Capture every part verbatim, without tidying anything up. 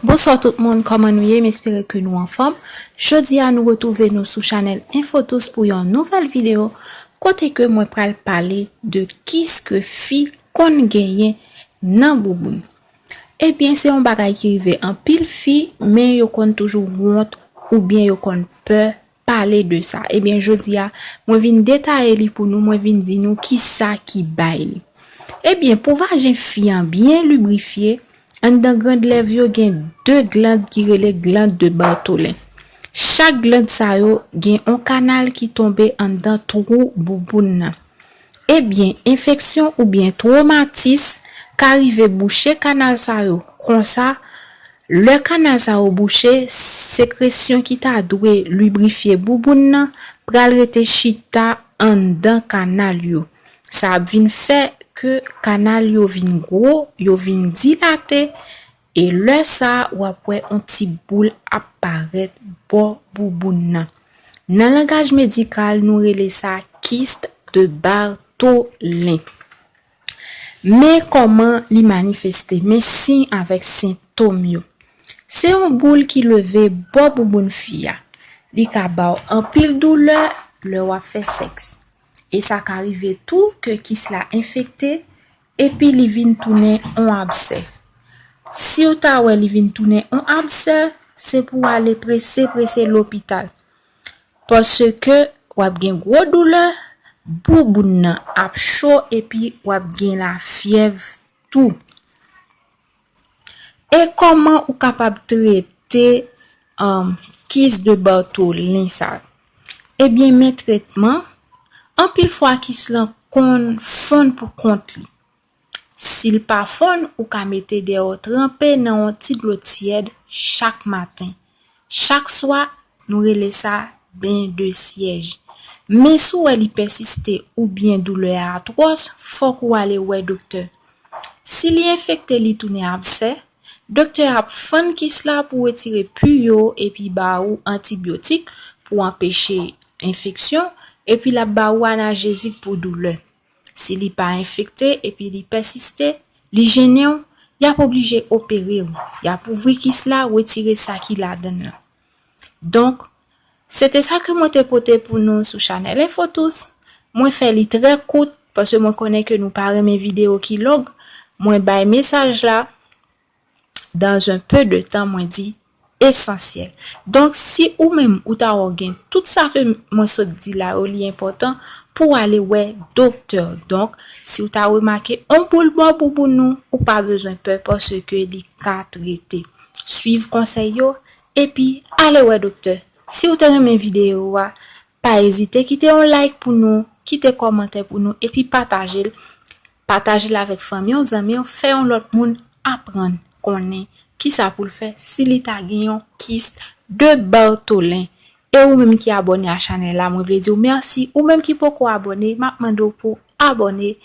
Bonswa tout moun, kòman nou ye? M espere ke nou anfòm. Jodi a, nou retwouve nou sou chanèl Infotous pou yon nouvèl videyo, kote ke mwen pral pale de kis ke fi konn genyen nan bouboun. Ebyen, se yon bagay ki rive anpil fi, men yo konn toujou wont oubyen yo konn pè pale de sa. Ebyen, jodi a, mwen vin detaye li pou nou, mwen vin di nou kisa ki bay li. Ebyen, pou vajen fi an byen librifye, anndan grann lèv yo gen de gland ki rele gland de Bartholin. Chak gland sa yo gen yon kanal ki tonbe anndan twou bouboun nan. Ebyen, enfeksyon oubyen twomatis ka rive bouche kanal sa yo. Konsa, lè kanal sa yo bouche, sekresyon ki ta dwe librifye bouboun nan pral rete chita anndan kanal yo. Sa ap vin fè ke kanal yo vin gwo, yo vin dilate, e lè sa a, w ap wè yon ti boul ap parèt bò bouboun nan. Nan langaj medikal, nou rele sa kyste de Bartholin. Men kòman li manifeste, men siy avèk sentòm yo. Se yon boul ki leve bò bouboun fi a. Li ka ba w anpil doulè lè w ap fè sèks. E sa ka rive tou ke kis la enfekte, epi li vin tounen yon absè. Si w ta wè li vin tounen yon absè, se pou w ale prese, prese lopital. Paske w ap gen gwo doulè, bouboun nan ap cho, epi w ap gen lafyèv tou. E kòman ou kapab trete, um, kis de Bartholin sa? Ebyen, men tretman, anpil fwa kis lan konn fonn pou kont li. Si l pa fonn, ou ka mete dèyè w tranpe nan yon ti dlo tyèd chak maten. Chak swa, nou rele sa bain de siège. Men si w wè li pèsiste oubyen doulè a atwòs, fòk ou ale wè doktè. Si li enfekte, li tounen absè, doktè a ap fann kis la pou retire pi yo epi ba ou antibyotik pou anpeche enfeksyon, epi l ap ba ou analjezik pou doulè. Si li pa enfekte epi li pèsiste, li jennen w, y ap oblije opere w. Y ap ouvri kis la, retire sa ki ladan l lan. Donk, se te sa ke mwen te pote pou nou sou chanèl Infotous. Mwen fè li trè kout, paske mwen konnen ke nou pa renmen videyo ki long. Mwen bay mesaj la dans un peu de temps, mwen di esansyèl. Donk, si ou menm ou ta wè w gen tout sa ke mwen sot di la yo, li enpòtan pou w ale wè doktè. Donk, si w ta remake yon boul bò bouboun ou, ou pa bezwen pè paske li ka trete. Swiv konsèy yo, epi ale wè doktè. Si w te renmen videyo a, pa ezite kite yon like pou nou, kite kòmantè pou nou, epi pataje l. Pataje l avèk fanmi w, zanmi w, fè yon lòt moun aprann konnen kisa pou l fè si li ta gen yon kis de Bartholin. E ou menm ki abòne a chanèl la, mwen vle di w mèsi. Ou menm ki poko abòne, m ap mande w pou abòne.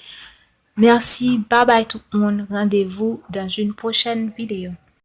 Mèsi, babay tout moun, randevou dans une prochaine vidéo.